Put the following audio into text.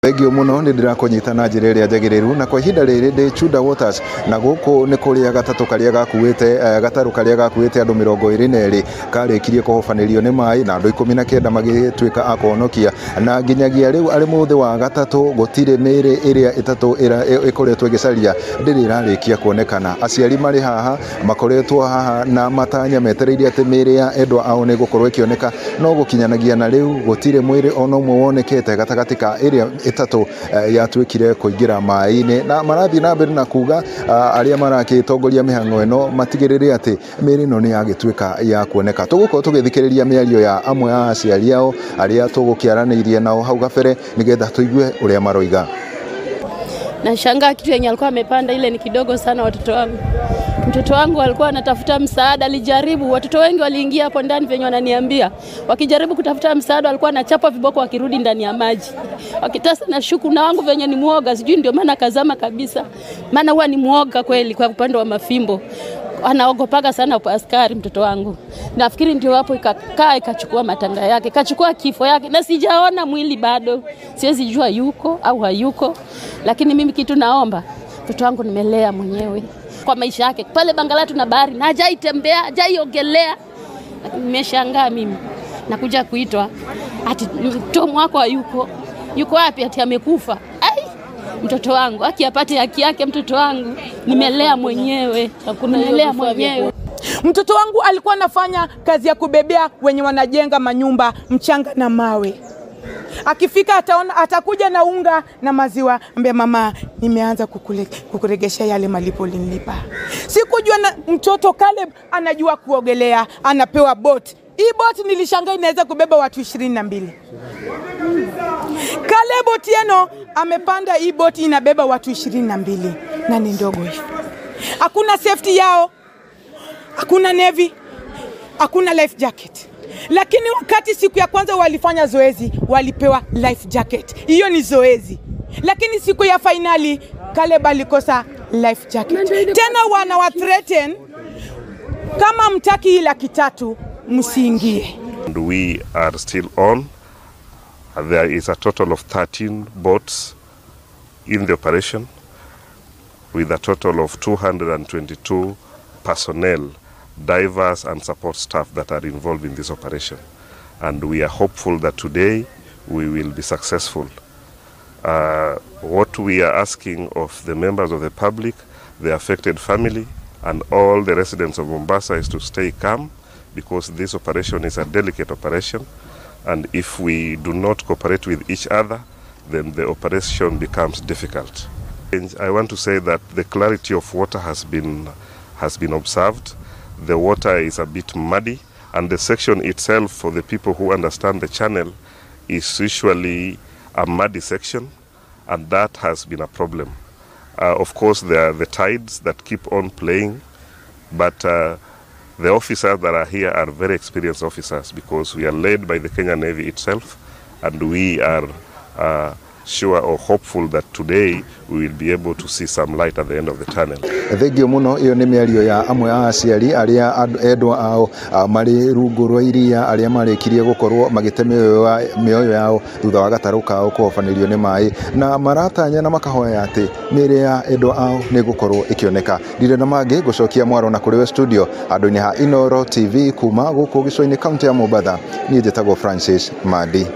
Thengio muno nĩ ndĩrakũnyita na njĩra ĩrĩa njagĩrĩru na kwa ihinda rĩrĩ ndĩ Chuda Waters na gũkũ nĩ kũrĩa gatatũ karĩa gakuĩte gatarũ karĩa gakuĩte andũ 22 karĩkirie kũhobanĩrio nĩ maĩ na andũ 19 magĩtuĩka a kũhonokia na nginyagia rĩu arĩ mũthĩ wa gatatũ gũtirĩ mĩĩrĩ ĩrĩa ĩtatũ ĩkoretwo ĩgĩcaria ndĩrĩ ĩrarĩkia kuonekana. Aciari marĩ haha makoretwo haha na matanya metereire atĩ mĩĩrĩ ya endwa ao nĩ ĩgũkorwo ĩkĩoneka no gũkinyanagia na rĩu gũtirĩ mwĩrĩ ona ũmwe wonekete gatagatĩ ka ĩrĩa ĩtatũ yatuĩkire kũingĩra maĩ-inĩ na marathiĩ na mbere na kuga arĩa marakĩtongoria mĩhang'o ĩno matigĩrĩre atĩ mĩĩrĩ ĩno nĩ yagĩtuĩka ya kuoneka. Tũgũkorwo tũgĩthikĩrĩria mĩario ya amwe a aciari ao arĩa tũgũkĩaranĩirie nao hau gabere nĩgetha tũigue ũrĩa maroiga. Nashangaa kitu yenye alikuwa amepanda ile ni kidogo sana watoto wangu. Mtoto wangu alikuwa anatafuta msaada, alijaribu. Watoto wengi waliingia hapo ndani venye wananiambia. Wakijaribu kutafuta msaada walikuwa wanachapa viboko wakirudi ndani ya maji. Wakitasa na shuku na wangu venye ni muoga, sijui ndio maana kazama kabisa. Maana huwa ni muoga kweli kwa upande wa mafimbo. Anaogopaga sana askari mtoto wangu. Nafikiri ndio hapo ikakaa ikachukua matanga yake, ikachukua kifo yake na sijaona mwili bado. Siwezi jua yuko au hayuko. Lakini mimi kitu naomba, mtoto wangu nimelea mwenyewe kwa maisha yake. Pale Bangala tuna bahari na hajaitembea, hajaiogelea. Nimeshangaa mimi. Nakuja kuitwa ati mtoto wako hayuko. Yuko wapi? Ati amekufa. Ai, mtoto wangu, haki apate haki yake mtoto wangu. Nimelea mwenyewe. Nimelea mwenyewe. Mtoto wangu alikuwa anafanya kazi ya kubebea wenye wanajenga manyumba mchanga na mawe. Akifika ataona, atakuja na unga na maziwa, ambia mama nimeanza kukuregesha yale malipo ulinilipa. Sikujua na mtoto Caleb anajua kuogelea, anapewa boat. Hii boat nilishangaa inaweza kubeba watu 22. Caleb Otieno amepanda hii boat inabeba watu 22 na ni ndogo hivi. Hakuna safety yao, hakuna navy, hakuna life jacket. Lakini wakati siku ya kwanza walifanya zoezi, walipewa life jacket. Hiyo ni zoezi. Lakini siku ya finali, Caleb alikosa life jacket. Tena wana threaten kama mtaki 300,000 msiingie. And we are still on. There is a total of 13 boats in the operation with a total of 222 personnel, divers and support staff that are involved in this operation. And we are hopeful that today we will be successful. What we are asking of the members of the public, the affected family, and all the residents of Mombasa is to stay calm, because this operation is a delicate operation, and if we do not cooperate with each other, then the operation becomes difficult. I want to say that the clarity of water has been observed. The water is a bit muddy, and the section itself, for the people who understand the channel, is usually a muddy section, and that has been a problem. Of course, there are the tides that keep on playing, but the officers that are here are very experienced officers, because we are led by the Kenya Navy itself, and we are sure or hopeful that today we will be able to see some light at the end of the tunnel. Thengio muno. Iyo nĩ mĩario ya amwe a aciari arĩa endwa ao marĩ rungu rwa iria arĩa marĩkirie gũkorwo magĩte mĩoyo yao thutha wa gatarũ kao kũhobanĩrio nĩ maĩ na maratanya na makahoya atĩ mĩĩrĩ ya endwa ao nĩ gũkorwo ĩkĩoneka. Ndirĩ na mangĩ ngũcokia mwaro na kũrĩ we studio handũ-inĩ ha Inooro TV kuma gũkũ gĩcũa-inĩ kaunti ya Mombatha. Niĩ njĩtagwo Francis Mandi.